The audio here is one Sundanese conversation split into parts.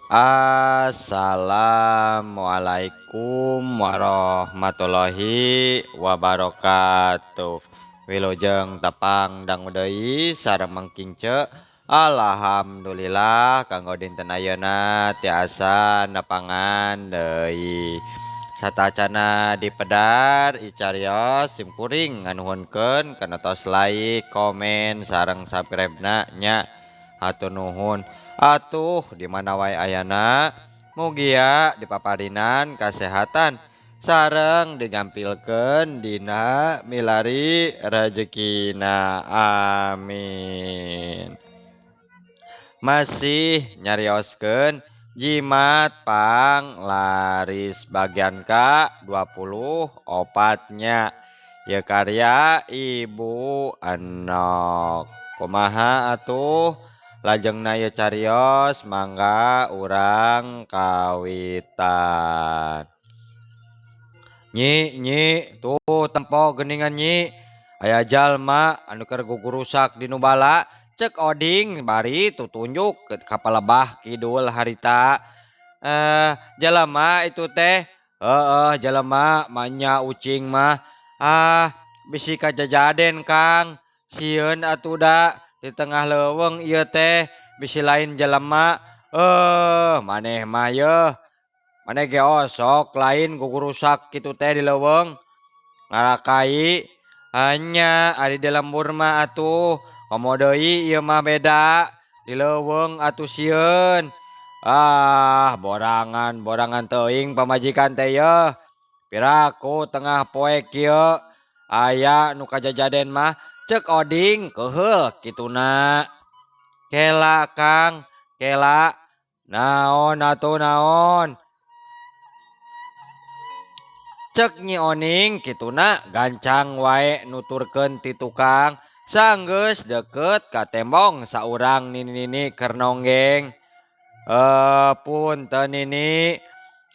Assalamualaikum warahmatullahi wabarakatuh. Wilujeng tepang dangu deui sareng mangkince. Alhamdulillah kanggo dinten ayeuna tiasa nepangan deui. Satacana dipedar icarios simkuring nganuhunkeun kana tos like, komen sareng subscribe-na nya. Hatur nuhun. Atuh di mana wae ayana mugia dipaparinan kasehatan sareng digampilkeun dina milari rejekina, amin. Masih nyarioskeun jimat pang laris bagian ka 24 nya ya karya Ibu Enok. Kumaha atuh lajengna ieu carios mangga urang kawitan. Nyi nyi tuh tempo geningan nyi aya jalma anu keur gugurusak di nu bala cek oding bari tutunjuk ka palebah kidul harita. Jalma itu teh heeh jalma manya ucing mah ah bisi kajajaden Kang sieun atuh da di tengah leuweung ieu teh bisi lain jelema. Maneh mah yeuh maneh ge osok lain gugurusak kitu teh di leuweung ngarakai hanya ari di lembur mah atuh komo deui ieu mah beda di leuweung atuh sieun. Ah borangan borangan teuing pamajikan teh yeuh piraku tengah poe kieu aya nu kajajaden mah cek oding keuheul kituna. Kela Kang kela naon atuh naon cek Nyi Oning kituna gancang wae nuturkeun ti tukang sanggeus deukeut ka tembong saurang nini-nini keur nonggeng. Punten nini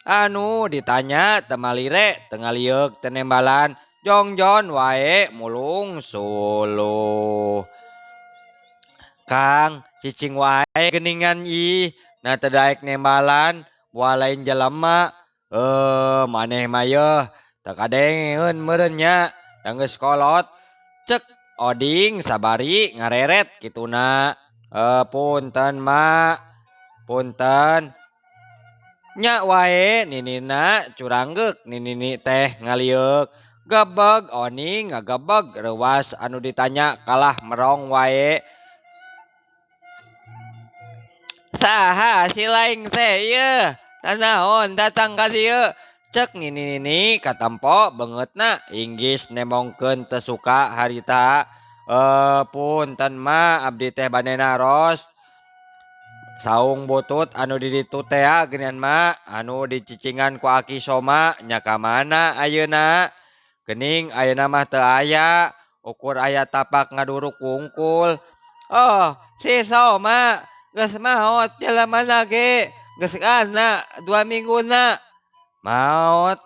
anu ditanya teu malire teu ngalieuk teu nembalan jongjon wae mulung suluh. Kang cicing wae geningan ih na teu daek nembalan moal lain jelema. Maneh mah yeuh teu kadengeun meureun nya da geus kolot cek oding sabari ngareret kituna. Punten mak punten nya wae ninina curanggeuk ninini teh ngalieuk gebeg oning ngagebeg reuwas anu ditanya kalah merong wae. Saha si laing teh ieu nanaon datang ka dieu cek nini-nini katempo beungeutna inggis nemongkeun teu suka harita. Punten ma abdi teh bade naros saung butut anu di ditu tea geuningan ma anu dicicingan ku aki Soma nya ka mana ayeuna geuning ayeuna mah teu aya ukur aya tapak ngaduruk wungkul. Oh si Soma geus maot jelema ge geus kana 2 mingguna maot.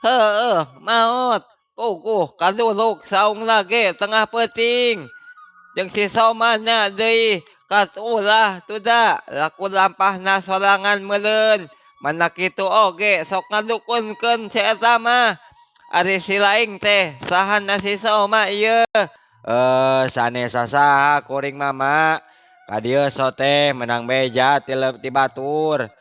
Heueuh maot puguh kaduruk saungna ge tengah peuting jeung si Somana deui katulah tuda laku lampahna sorangan meureun mana kitu oge sok ngadukunkeun si eta mah. Ari si laing teh sahana si Soma ieu? Sanes sasaha kuring mama ka dieu so teh menang beja ti batur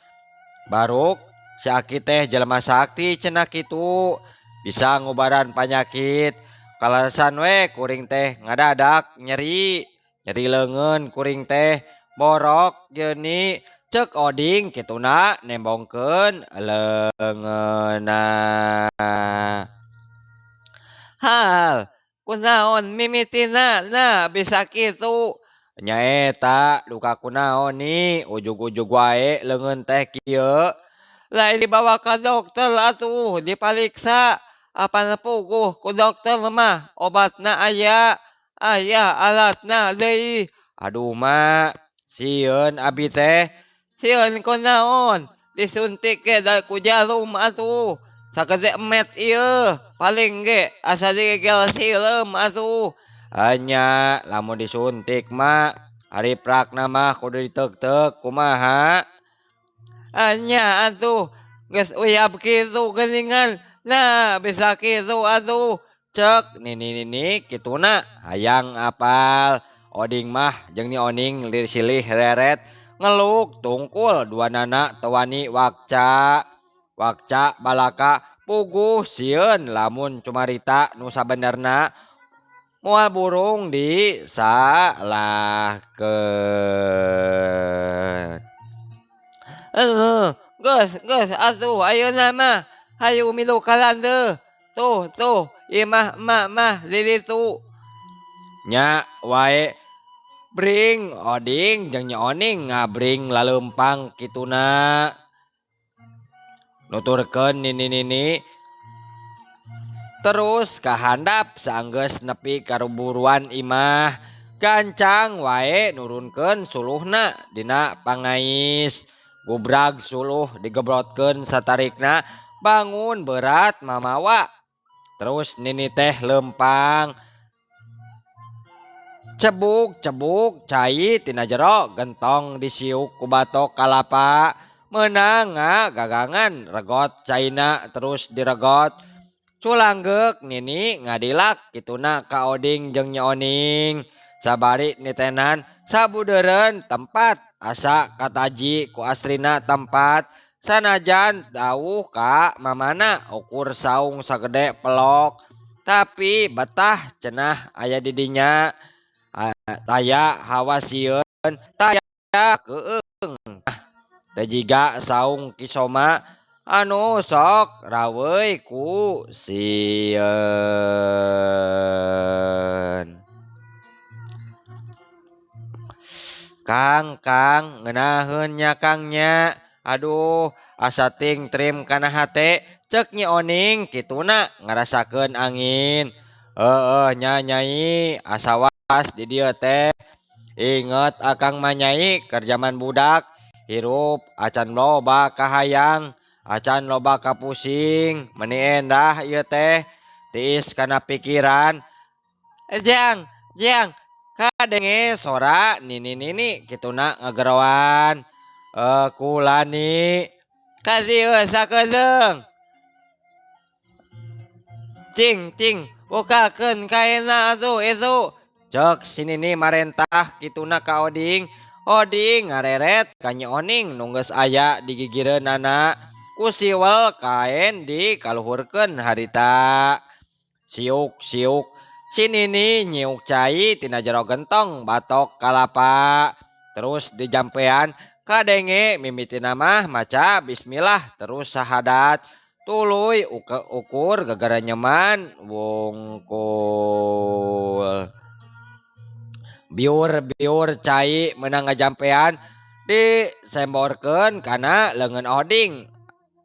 baruk si aki teh jelema sakti cenah kitu bisa ngubaran panyakit kalasan we kuring teh ngadadak nyeri nyeri leungeun kuring teh borok jeuni cek oding kituna nembongkeun leungeunna. Hal kunaon mimitina na bisa kitu nyaeta duka kunaon ni ujug-ujug wae leungeun teh kieu lain dibawa ka dokter atuh dipariksa apan puguh ku dokter mah obatna aya aya alatna deui. Aduh ma sieun abi teh sieun kunaon disuntik ge da ku jarum atuh sagede emet ieu paling ge asa digegel sileum atuh. Nya lamun disuntik mah Ari prakna mah kudu diteukteuk kumaha. Nya atuh geus uyab kitu geuningan nah bisa kitu atuh cek nini-nini kituna hayang apal. Oding mah jeung Nyi Oning silih reret ngeluk tungkul duanana teu wani wakca. Wakca balaka puguh sieun lamun cumarita nu sabenerna moal burung disalahkeun. Geus geus atuh ayeuna mah hayu milu kalandeuh. Tuh tuh imah emak mah di ditu. Nya wae bring Oding jeung Nyi Oning ngabring laleumpang kituna. Nuturkeun nini-nini terus kahandap saanggeus nepi karuburuan imah gancang wae nurunkeun suluhna dina pangais. Gubrag suluh digebrotkeun satarikna bangun berat mamawa. Terus nini teh lempang cebuk-cebuk cai tina jero gentong disiuk ku batok kalapa. Meunang ngagagangan regot caina terus diregot. Culanggeuk nini ngadilak kituna ka Oding jeung Nyi Oning. Sabari nitenan sabudeureun tempat asa kataji ku astrina tempat sanajan dawuh ka mamana ukur saung sagede pelok tapi betah cenah aya di dinya. Taya hawa sieun taya keung. Teu jiga saung Kisoma anu sok raweuy ku sieun. Kang kang ngeunaheun nya Kang nya. Aduh asa ting trim kana hate cek Nyi Oning kituna ngarasakeun angin. Heueuh nya Nyai asa was di dieu teh. Inget akang mah Nyai keur jaman budak. Hirup acan loba kahayang, acan loba kapusing, meni endah ieu teh tiis kana pikiran. Jang, jang, kadenge sora nini-nini kituna ngageroan. Kulani ka dieu sakedeung. Cing, cing, bukakeun kaena atuh itu. Cek si nini marentah kituna ka Oding. Oding ngareret ka Nyi Oning nu geus aya di gigireunana ku siwel kaen dikaluhurkeun harita. Siuk-siuk si nini nyiuk cai tina jero gentong batok kalapa. Terus dijampean kadenge mimitina mah maca bismillah terus sahadat. Tuluy ukur gegerenyeman wungkul. Biur-biur cai meunang ngajampean disemborkeun kana leungeun Oding.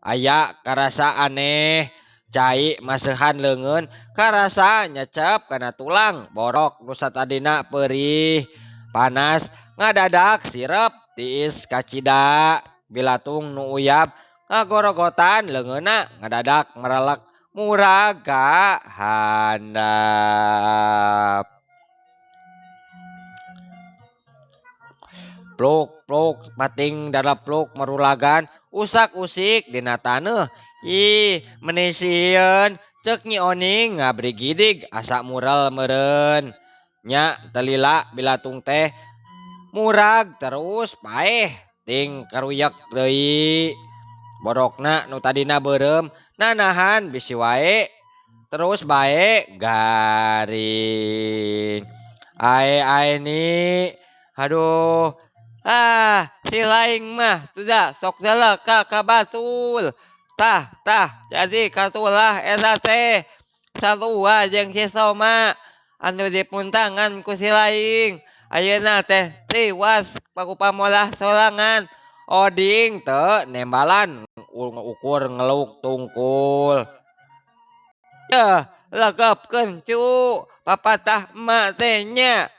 Aya karasa aneh cai maseuhan leungeun karasa nyecep kana tulang borok nu satadina peurih panas ngadadak sirep tiis kacida bilatung nu uyab ngagorogotan leungeunna ngadadak merelek murag ka handap. Pluk-pluk pating darapluk merulagan usak-usik dina taneuh. Ih meni sieun cek Nyi Oning ngabrigidig asa mural meureun. Nya telila bilatung teh murag terus paeh ting karuyek deui. Borokna nu tadina beureum nanahan bisi wae terus bae garing. Ae-ae ni aduh. Ah, si laing mah sudah sok ka ka batul. Tah, tah, jadi katulah eta teh. Sarua jeung si Soma anu dipuntangan ku si laing. Ayeuna teh tiwas pakupamolah sorangan. Oding teu nembalan ukur ngeluk tungkul. Yeuh, legepkeun cu papatah emak teh nya.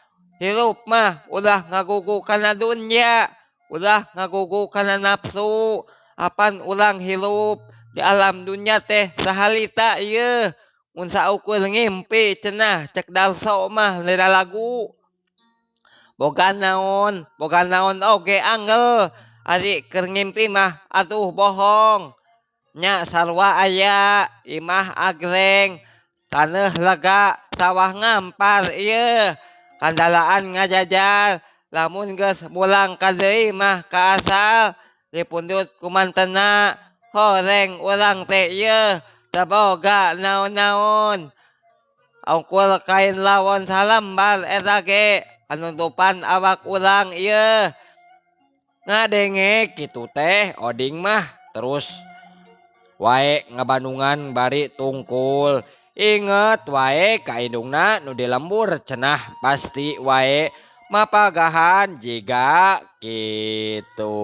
Hirup mah ulah ngagugu kana dunya, ulah ngagugu kana nafsu. Apan urang hirup di alam dunya teh sahalita ieu. Mun saukur ngimpi cenah cek Darso mah lila lagu. Boga naon, boga naon oge angel. Ari keur ngimpi mah atuh bohong. Nya sarua aya, imah agreng, taneuh lega, sawah ngampar ieu. Kandalaan ngajajar, lamun geus mulang ka deui mah ka asal dipundut ku mantena. Horeng urang teh ieu, teu boga naon-naon. Ungkul kain lawon salambar eta ge kanutupan awak urang ieu. Ngadenge kitu teh Oding mah terus wae ngabandungan bari tungkul. Inget wae ka indungna nu di lembur cenah pasti wae mapagahan jiga kitu.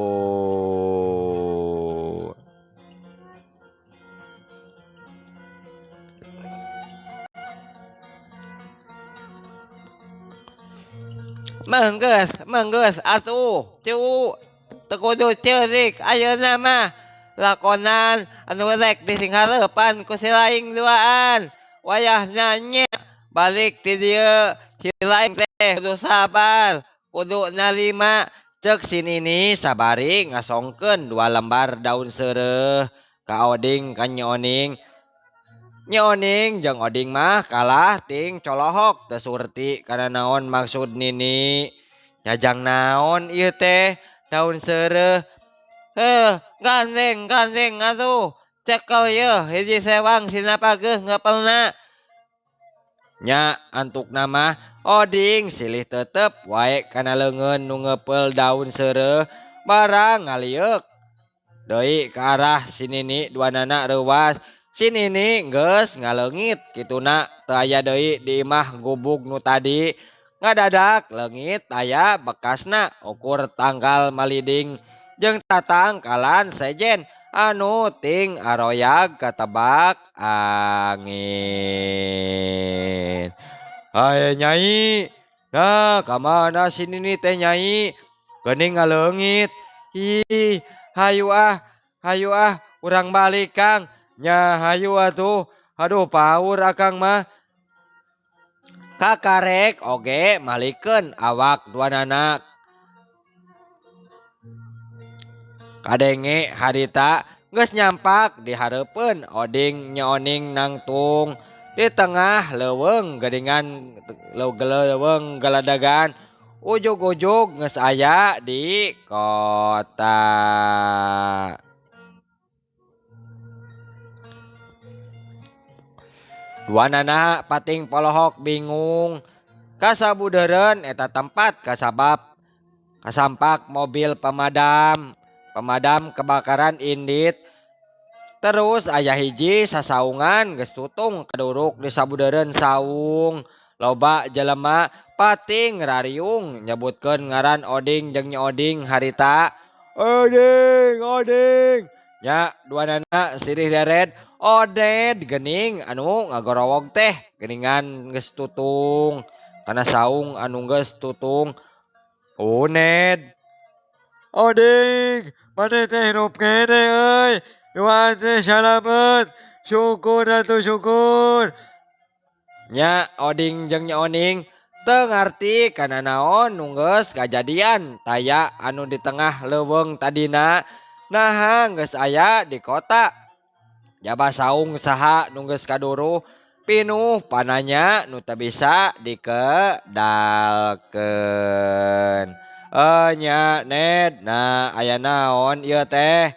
Menggeus, menggeus atuh, cu. Teu kudu ceurik ayeuna mah. Lakonan anu rek disinghareupan ku si laing duaan. Wayahna nya balik ti dieu si laing teh kudu sabar, kudu narima. Ceuk si Nini sabari ngasongkeun dua lembar daun seureuh ka Oding ka Nyi Oning. Nyi Oning jeung Oding mah kalah ting colohok teu surti kana naon maksud Nini. Nyajang naon ieu teh daun seureuh. Heuh, gandeng gandeng atuh. Cekel yeuh hiji sewang sina pageuh ngepelna. Nya antukna mah Oding silih tetep wae kana leungeun nu ngepeul daun seureuh barang ngalieuk deui ka arah si Nini duanana reuwas. Si Nini geus ngaleungit kituna teu aya deui di imah gubug nu tadi. Ngadadak leungit aya bekasna ukur tanggal maliding jeung tatangkalan sejen anu ting aroyag katebak angin. Hae nyai, nah ka mana si Nini teh nyai? Geuning ngaleungit. Ih, hayu ah, hayu ah, urang balik Kang. Nya hayu atuh, aduh paur akang mah. Kakarek oge malikeun awak duanana. Kadenge harita geus nyampak di hareupeun Oding Nyi Oning nangtung di tengah leuweung geuningan leuweung geledegan ujug-ujug geus aya di kota. Duanana pating polohok bingung kasabudeureun eta tempat kasabab kasampak mobil pemadam kebakaran indit. Terus aya hiji sasaungan geus tutung kaduruk di sabudeureun saung. Loba jelema pating rariung nyebutkeun ngaran Oding jeung Nyi Oding harita. Oding, Oding. Nya duanana sirih deret Oded geuning anu ngagorowog teh geuningan geus tutung kana saung anu geus tutung. Uned. Oding, maneh teh hirup keneh euy. Duaan teh salamet. Syukur atuh syukur. Nya Oding jeung Nyi Oning teu ngarti kana naon nu geus kajadian taya anu di tengah leuweung tadina. Naha geus aya di kota. Jaba saung saha nu geus kaduruh pinuh pananya nu teu bisa dikedalkeun. Nya Ned, nah aya naon ieu teh?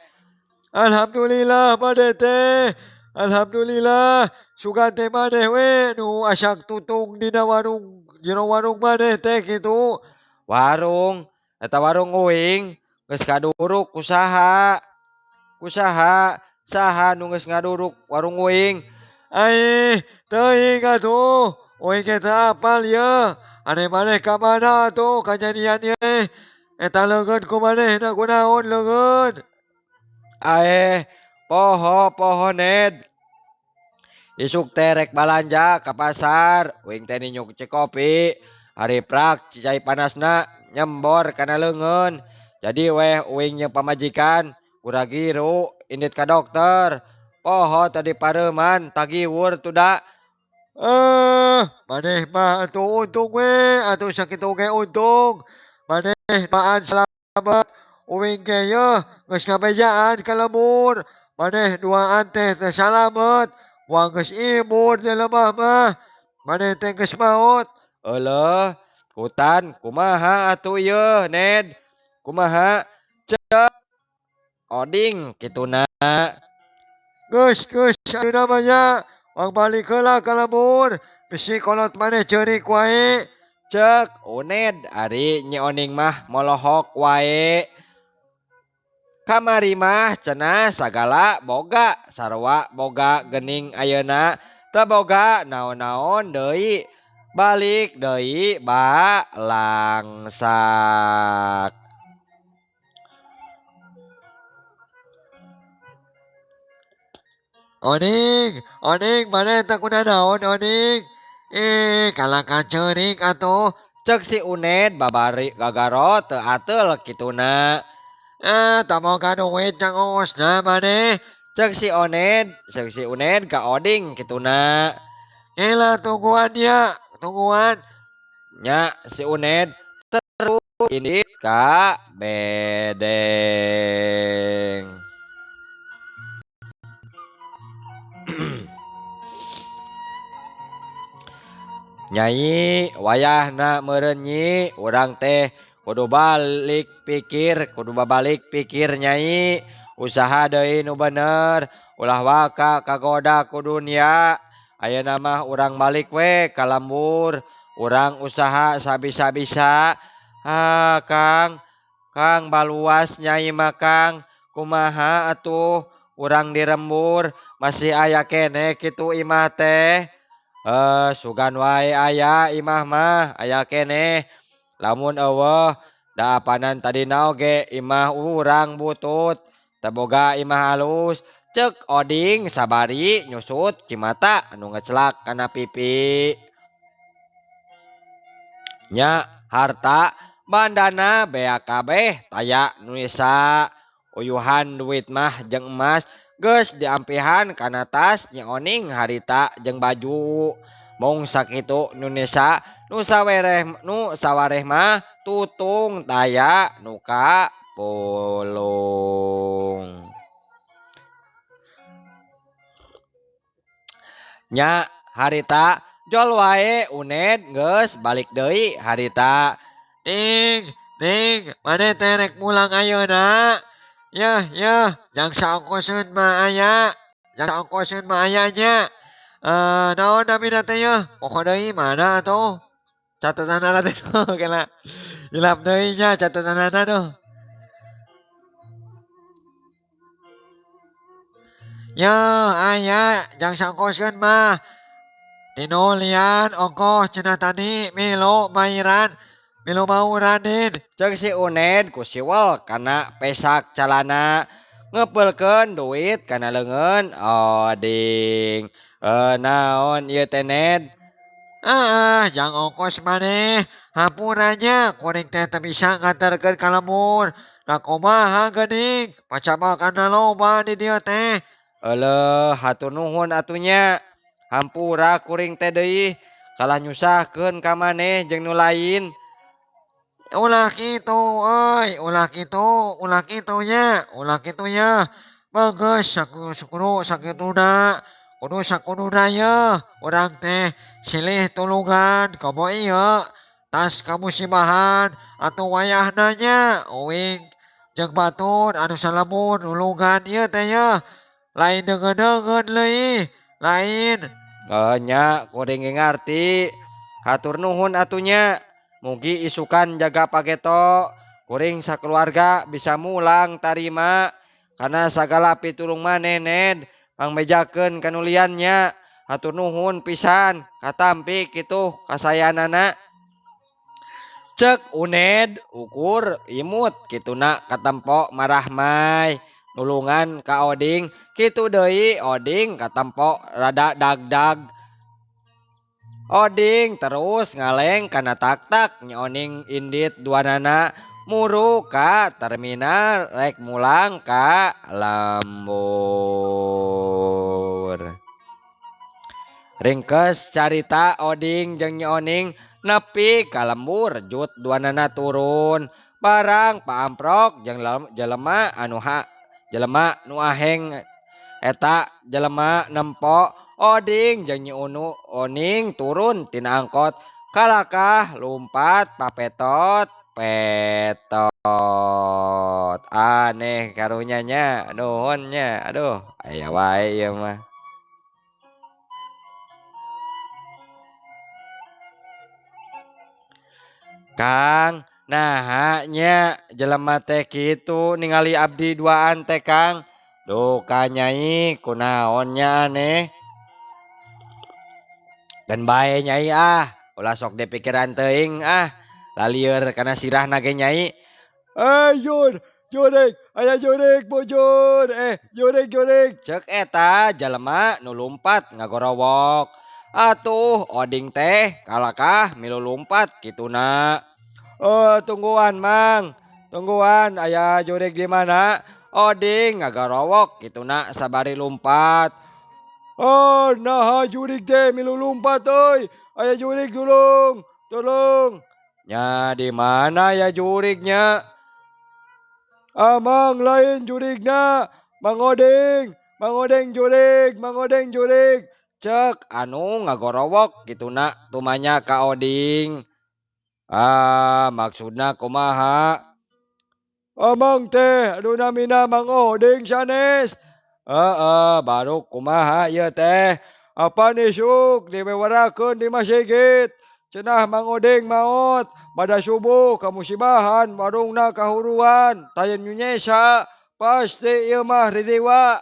Alhamdulillah maneh teh. Alhamdulillah sugan teh maneh we nu asak tutung dina warung jero warung maneh teh kitu. Warung eta warung uing geus kaduruk ku saha? Ku saha? Saha nu geus ngaduruk warung uing? Aih, teuing atuh. Uing ge teu apal ieu. Aneh maneh ka mana atuh kajadian ieu? Eta leungeun ku manehna kunaon leungeun? Aeh, poho poho Ned. Isuk teh rek balanja ka pasar, uing teh ninyuk cikopi. Ari prak cicai panasna nyembor kana leungeun. Jadi weh uing jeung pamajikan gura-giru indit ka dokter. Poho tadi pareuman tagiwur tuda. Eh, maneh mah atuh untung we, atuh sakitu ge untung. Maneh maan salamet, uing ge yeuh geus ngabejaan ka lembur. Maneh duaan teh teu salamet, moal geus imur di lemah mah. Maneh teh geus maot. Euleuh, hutan kumaha atuh ieu Ned? Kumaha? Cek Oding kituna. Geus geus ayeuna mah nya, urang balik heula ka lembur, bisi kolot maneh ceurik wae. Cek Uned ari Nyi Oning mah molohok wae. Kamari mah cenah sagala boga sarua boga geuning ayeuna teu boga naon-naon deui. Balik deui balangsak. Oning, Oning maneh teh kunanaon Oning? Ih, kalahka ceurik atuh. Cek si Uned babari gagaro teu ateul kituna. Eh, teu boga duit jang ongosna maneh. Cek si Oned, cek si Uned ka Oding kituna. Gila tungguan ya, tungguan. Nya si Uned terus indit ka bedeng. Nyai wayahna meureun nyi urang teh kudu balik pikir, kudu babalik pikir nyai. Usaha deui nu bener, ulah waka kagoda ku dunia. Ayeuna mah urang balik we ka lembur, urang usaha sabisa-bisa. Ah Kang, Kang baluas nyai mah Kang, kumaha atuh urang dirembur masih aya keneh kitu imah teh. Sugan wae aya imah mah aya keneh. Lamun eueuh da apanan tadina oge imah urang butut, teu boga imah alus. Cek Oding sabari nyusut cimata anu ngecelak kana pipi. Nya harta bandana bea kabeh taya nu nisa. Uyuhan duit mah jeung emas geus diampihan kana tas Nyi Oning harita jeung baju. Mung sakitu nu nisa nu sawereh nu sawareh mah tutung taya nu kapulung. Nya harita jol wae Uned geus balik deui harita. Ning, ning, maneh teh rek mulang ayeuna? Yeuh, yeuh, jang saongkoseun mah aya, jang saongkoseun mah aya nya. Naon namina teh yeuh? Pokok deui mana atuh? Catatanana teh kela. Hilap deui nya catatanana tuh. Yeuh, aya jang saongkoseun mah. Tinu lian ongkoh cenah tadi milu mairan, milu mauran din. Cek si Uned ku siwel kana pesak calana ngepeulkeun duit kana leungeun Oding. Naon ieu teh Ned? Ah, jang ongkos maneh. Hampura nya kuring teh teu bisa nganterkeun ka lembur. Da kumaha geuning, pacamakan loba di dieu teh. Euleuh, hatur nuhun atuh nya. Hampura kuring teh deui kalah nyusahkeun ka maneh jeung nu lain. Ulah kitu euy, ulah kitu, ulah kitu nya, ulah kitu nya. Bageus sakudu sakituna, kudu sakuduna yeuh. Urang teh silih tulungan komo ieu tas kamusibahan atuh wayahna nya uing jeung batur anu salembur nulungan ieu teh yeuh. Lain deungeun-deungeun leuih, lain. Nya kuring ge ngarti. Hatur nuhun atuh nya. Mugi isukan jaga pageto, kuring sakeluarga bisa mulang tarima kana sagala pitulung maneh Ned, pangbejakeun kanulian nya. Hatur nuhun pisan katampi kitu kasayanana. Cek Uned ukur imut kituna katempo marahmai nulungan ka Oding kitu deui Oding katempo rada dagdag. Oding terus ngaleng kana tak-tak Nyi Oning indit duanana muru ka terminal rek mulang ka lembur. Ringkes carita Oding jeung Nyi Oning nepi ka lembur jut duanana turun. Barang paamprok jeung jelema anu ha jelema nu aheng eta jelema nempo Oding jeung Nyi Unu Oning turun tina angkot kalakah lumpat papetot petot. Aneh karunya nya, nuhun nya, aduh aya wae ieu mah. Kang, naha nya jelema teh kitu ningali abdi duaan teh Kang. Duka nyai kunaon nya aneh. Keun bae nyai ah, ulah sok dipikiran teuing ah. Lalieur kana sirahna ge nyai. Jur, jurig, aya jurig bujur, jurig jurig. Ceuk eta jelema nu lumpat ngagorowok. Atuh Oding teh kalakah milu lumpat kituna. Tungguan Mang, tungguan aya jurig di mana? Oding ngagorowok kituna sabari lumpat. Oh, naha jurig teh milu lumpat euy. Aya jurig tulung, tulung. Nya di mana ya jurignya? Amang lain jurigna, Mang Oding, Mang Oding jurig, Mang Oding jurig. Cek anu ngagorowok kituna tumanya ka Oding. Ah, maksudna kumaha? Amang teh anu namina Mang Oding sanes. Heeh, baru kumaha ieu teh? Apan isuk diwewarakeun di masjid. Cenah Mang Oding maot pada subuh kamusibahan warungna kahuruan tayen nyunyesa pasti ieu mah ridewa.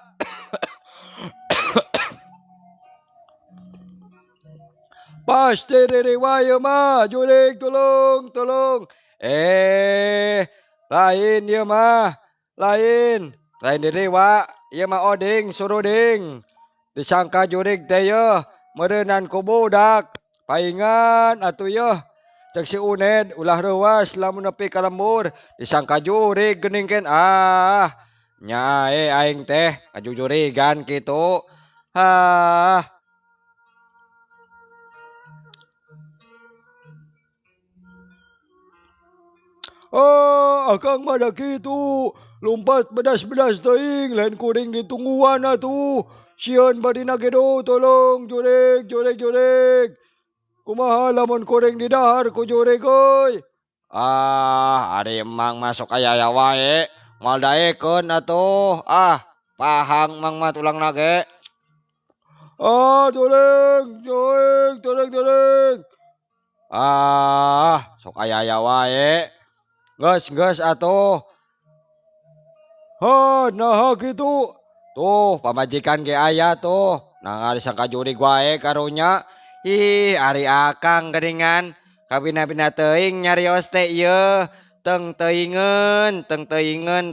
Pasti ridewa ieu mah jurig tulung tulung. Lain ieu mah, lain, lain ridewa ieu mah Oding suruding. Disangka jurig teh yeuh meureunan ku budak. Paingan atuh yeuh. Cek si Uned ulah reuas lamun nepi ka lembur disangka jurig geuning ken. Ah, nya aing teh ngajujurigan kitu. Ah. Oh, akang mah da kitu. Lumpat bedas-bedas teuing lain kuring ditungguan atuh. Sieun bari nagedo tolong jurig jurig jurig. Kumaha lamun kuring didahar ku jurig euy. Ah, ari emang masuk aya aya wae. Moal daekeun atuh. Ah, pahang mang mah tulang nage. Ah, tolong jurig tolong jurig. Ah, sok aya aya wae. Geus geus atuh. Ha, naha kitu. Tuh, pamajikan ge aya tuh. Nah, disangka jurig wae karunya. Ih, ari akang geuningan kabina-bina teuing nyarios teh ieu. Teng teuingeun, teng teuingeun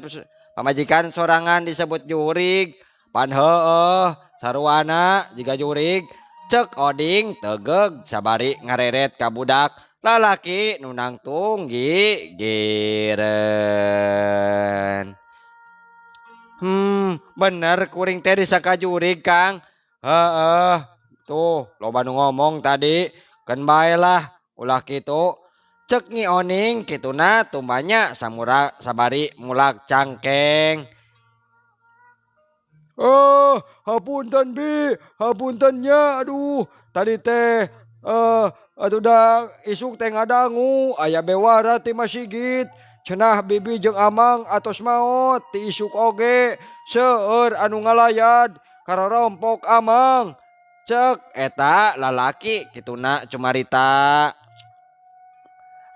pamajikan sorangan disebut jurig. Pan heueuh, saruana jiga jurig. Cek Oding tegeug sabari ngareret ka budak lalaki nu nangtung gigireun. Bener kuring teh disangka jurig, Kang. Heeh. Tuh, loba nu ngomong tadi, keun bae lah, ulah kitu. Cek Nyi Oning kituna tumbanya samura sabari mulak cangkeng. Oh, hapunten bi, hapunten nya, aduh, tadi teh atuh da isuk teh ngadangu aya bewara ti masigit. Cenah bibi jeung amang atos maot ti isuk oge, seueur anu ngalayad karorompok amang. Cek eta lalaki kituna cumarita.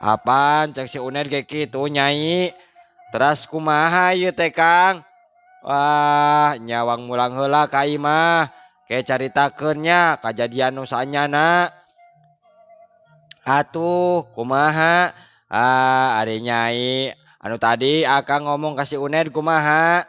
Apan cek si Uned ge kitu nyai. Teras kumaha ieu teh Kang? Wah, nyawang mulang heula ka imah. Ke caritakeun nya kajadian nu saenyana. Atuh kumaha? Ah, ari nyai anu tadi akang ngomong ka si Uned kumaha?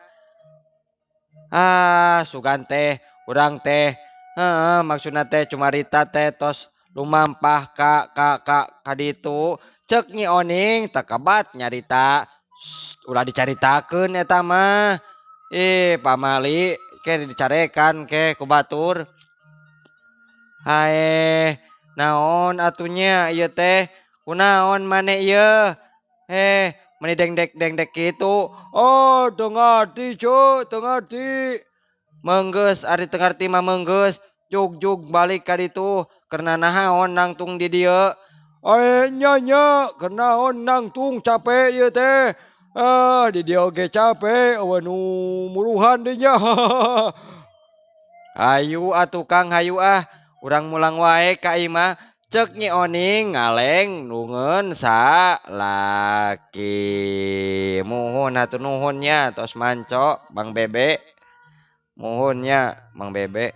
Ah, sugan teh urang teh heeh, maksudna teh cumarita teh tos lumampah ka ka ka ka ditu. Cek Nyi Oning tekebat nyarita. Ulah dicaritakeun eta mah. Ih, pamali ke dicarekan ke ku batur. Haeh, naon atuh nya ieu teh? Kunaon maneh ieu? Heh, meni dengdek-dengdek kitu. Oh, teu ngarti ceu, teu ngarti. Meunggeus ari teu ngarti mah meunggeus. Jug-jug balik ka ditu, keur nanaon nangtung di dieu. Ae nya nya, keur naon nangtung cape ieu teh. Ah, di dieu oge cape, eueuh nu muruhan deui nya. Hayu atuh Kang, hayu ah. Urang mulang wae ka imah. Cek Nyi Oning ngaleng nungeun salaki. Muhun hatur nuhun nya tos manco Bang Bebe. Muhun nya Mang Bebe.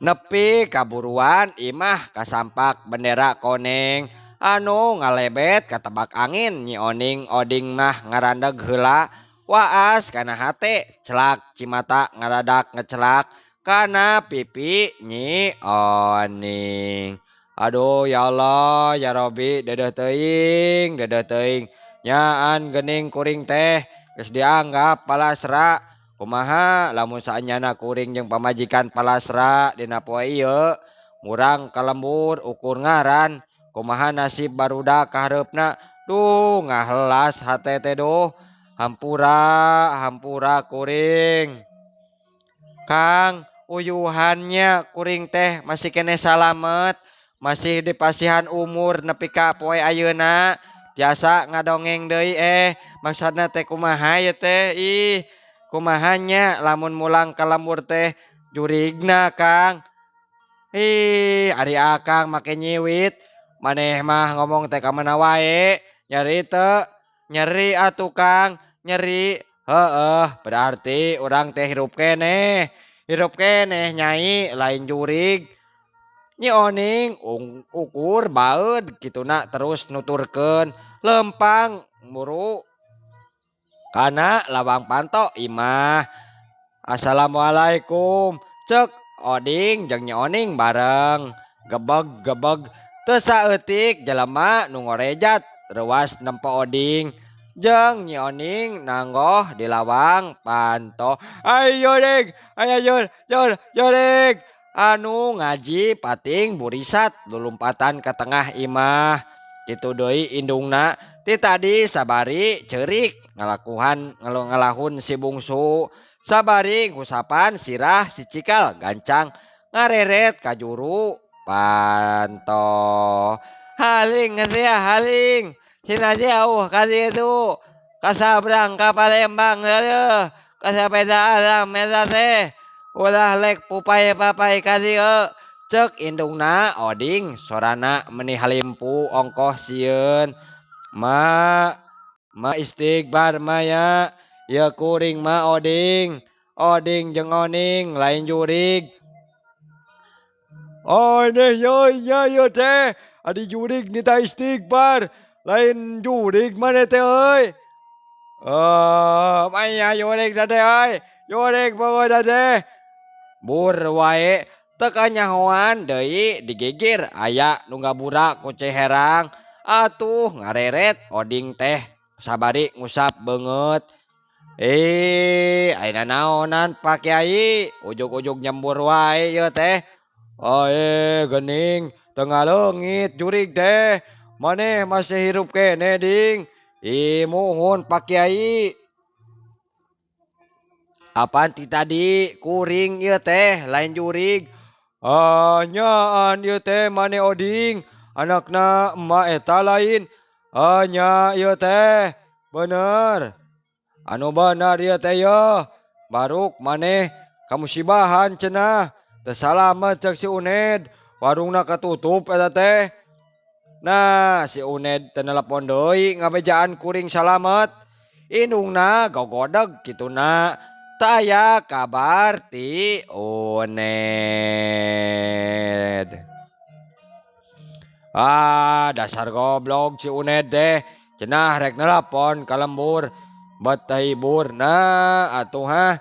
Nepi kaburuan imah kasampak bendera koneng anu ngalebet katebak angin. Nyi Oning Oding mah ngarandeg heula waas kana hate celak cimata ngaradak ngecelak kana pipi Nyi Oning. Aduh ya Allah ya Robi, dedeh teuing dedeh teuing nyaan geuning kuring teh geus dianggap palasra. Kumaha lamun saenyana kuring jeung pamajikan palasra dina poe ieu murang ka lembur ukur ngaran. Kumaha nasib barudak kahareupna? Duh ngahelas hate teh duh. Hampura hampura kuring. Kang, uyuhannya kuring teh masih keneh salamet, masih dipasihan umur nepi ka poe ayeuna. Tiasa ngadongeng deui maksudna teh kumaha ieu teh? Ih, kumaha nya lamun mulang ka lembur teh jurigna Kang? Ih, ari akang make nyiwit, maneh mah ngomong teh ka mana wae, nyeri teu? Nyeri atuh Kang, nyeri. Heeh, berarti urang teh hirup keneh. Hirup keneh nyai lain jurig. Nyi Oning ukur baeud kituna terus nuturkeun lempang muru kana lawang panto imah. Assalamualaikum cek Oding jeung Nyi Oning bareng. Gebeg-gebeg teu saeutik jelema nu ngorejat reuas nempo Oding jeung Nyi Oning nanggoh di lawang panto. Ayo ding, ayo jur, jur, jurig. Anu ngaji pating burisat lulumpatan ka tengah imah. Kitu deui indungna ti tadi sabari ceurik ngalakuhan ngalahun si bungsu. Sabari ngusapan sirah si cikal gancang ngareret ka juru panto. Haling sia haling. Sina jauh ka ditu. Kasabrang ka Palembang heueuh. Kasapeda alam eta teh. Ulah lek pupai-papai ka dieu. Cek indungna Oding sorana meni halimpu ongkoh sieun. Ma, ma istighfar maya. Ieu kuring ma Oding. Oding jeung Oning lain jurig. Oh neh yo nya ieu teh. Adi jurig nita istighfar. Lain jurig maneh teh euy. Maya jurig teh euy. Jurig pokona teh. Bur wae teu kanyahoan deui digigir aya nu ngabura ku Ciherang. Atuh ngareret Oding teh sabari ngusap beungeut. Ayeuna naonan Pak Kiai ujug-ujug nyembur wae ieu teh. Ae geuning teu ngaleungit jurig teh. Maneh masih hirup keneh ding. Ih muhun Pak Kiai. Apaan ti tadi kuring ieu teh lain jurig. Ah nyaan ieu teh maneh Oding. Anakna emak eta lain. Ah nya ieu teh bener. Anu bener ieu teh yeuh. Baruk maneh kamusibahan cenah. Teu salamet cek si Uned. Warungna katutup eta teh. Nah si Uned teu nelepon deui ngabejaan kuring salamet. Indungna gogodeg kituna. Teu aya kabar ti Uned. Ah dasar goblok si Uned teh. Cenah rek nelepon ka lembur. Bet tahibur nah atuh hah.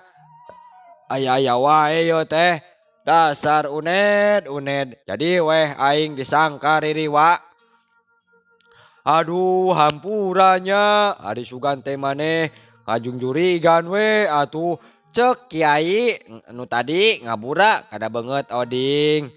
Aya-aya wae ieu teh. Dasar Uned, Uned. Jadi weh aing disangka ririwa. Aduh hampuranya ari sugan teh maneh ngajungjurigan we atuh. Cek kiai nu tadi ngabura kada beungeut Oding.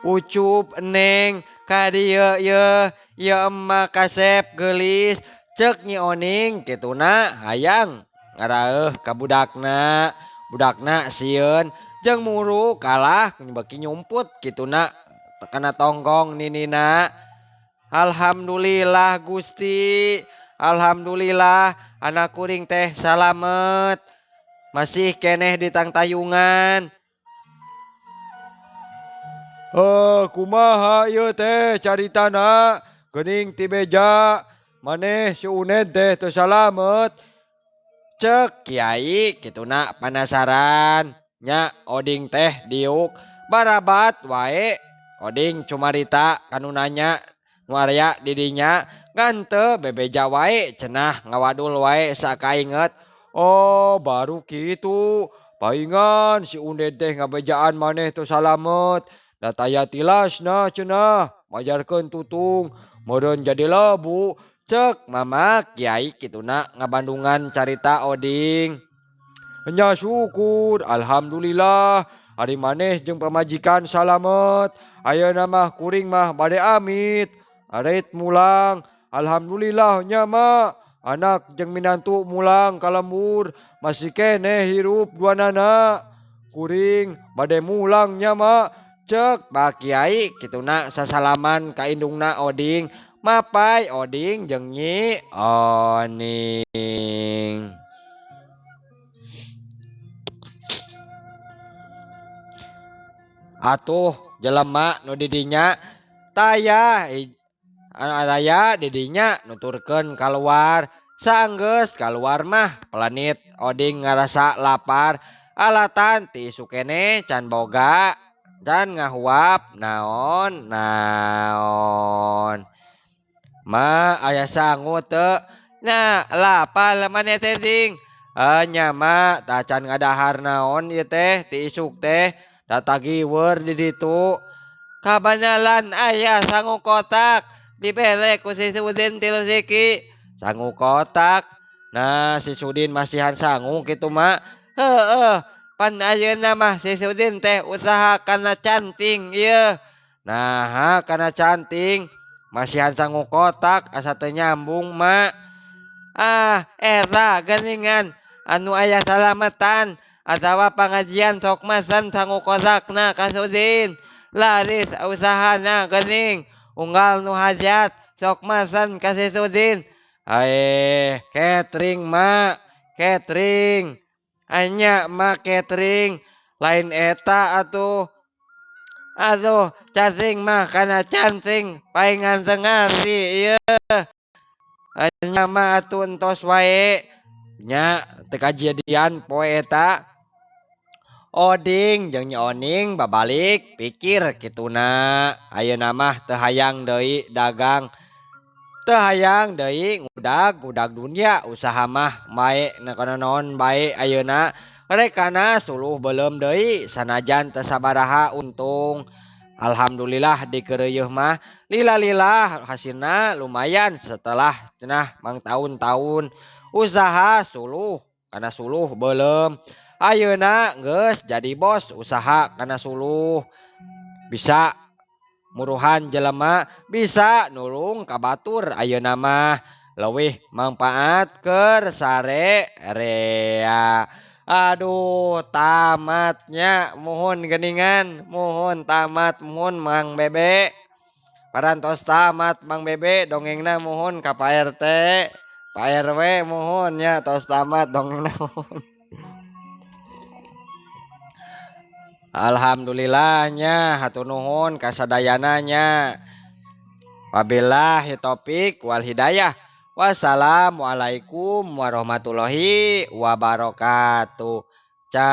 Ucup Neng ka dieu yeuh, ieu emak kasep geulis cek Nyi Oning kituna hayang ngaraeuh ka budakna. Budakna sieun jeung muru kalah beuki nyumput kituna kana tonggong ninina. Alhamdulillah Gusti, alhamdulillah anak kuring teh salamet masih keneh di tangtayungan. Kumaha ieu teh caritana geuning ti beja maneh si Uned teh teu salamet. Cek kiai kituna panasaran nya Oding teh diuk barabat wae. Oding cumarita kanu nanya nu aya di dinya ngan teu bebeja wae cenah ngawadul wae sakainget. Oh baru kitu paingan si Uned teh ngabejaan maneh teu salamet. Da taya tilasna cenah majarkeun tutung meureun jadi lebu. Cek mama kiai kituna ngabandungan carita Oding. Nya syukur alhamdulillah ari maneh jeung pamajikan salamet. Ayeuna mah kuring mah bade amit arit mulang. Alhamdulillah nya ma anak jeung minantu mulang ka lembur masih keneh hirup duanana. Kuring bade mulang nya ma. Cek Pak Kiai kituna sasalaman ka indungna Oding. Mapai Oding jeung Nyi Oning. Atuh jelema nu di dinya taya aya di dinya nuturkeun kaluar. Saenggeus kaluar mah pelanit Oding ngarasa lapar. Alatan ti isuk keneh can boga dan ngahuap naon naon. Ma aya sangu teu? Nah lapar maneh teh ding. Nya ma tacan ngadahar naon ieu teh ti isuk teh datagiweur di ditu. Kabanalan aya sangu kotak dibere ku si Sudin tilu siki. Sangu kotak. Nah si Sudin masihan sangu kitu ma. Heueuh pan ayeuna mah si Sudin teh usaha kana canting ieu. Nah kana canting masihan sangu kotak asa teu nyambung ma. Ah eta geuningan anu aya salametan atawa pangajian sok mesen sangu kotakna ka Sudin. Laris usahana geuning unggal nu hajat sok mesen ka si Sudin. Catering ma, catering. Anya ma catering lain eta atuh. Aduh cacing mah kana canting paingan teu ngarti ieu. Anya mah atuh entos wae nya teu kajadian poe eta. Oding jeung Nyi Oning babalik pikir kituna ayeuna mah teu hayang deui dagang. Teu hayang deui ngudag-ngudag dunia usaha mah bae naon bae ayeuna. Rekana suluh beuleum deui sanajan teu sabaraha untung. Alhamdulillah dikeureuyeung mah lila-lila hasilna lumayan setelah cenah mangtaun-taun usaha suluh kana suluh beuleum. Ayeuna geus jadi bos usaha kana suluh. Bisa muruhan jelema bisa nulung ka batur ayeuna mah leuwih mangpaat keur sare-rea. Aduh tamatnya muhun geningan muhun tamat muhun Mang Bebe. Parantos tamat Mang Bebe dongengna muhun ka Pak RT, Pak RW muhun nya tos tamat dongengna muhun. Alhamdulillahnya hatur nuhun kasadayana nya. Wabillahi taufik wal hidayah. Wassalamualaikum warahmatullahi wabarakatuh. Cak.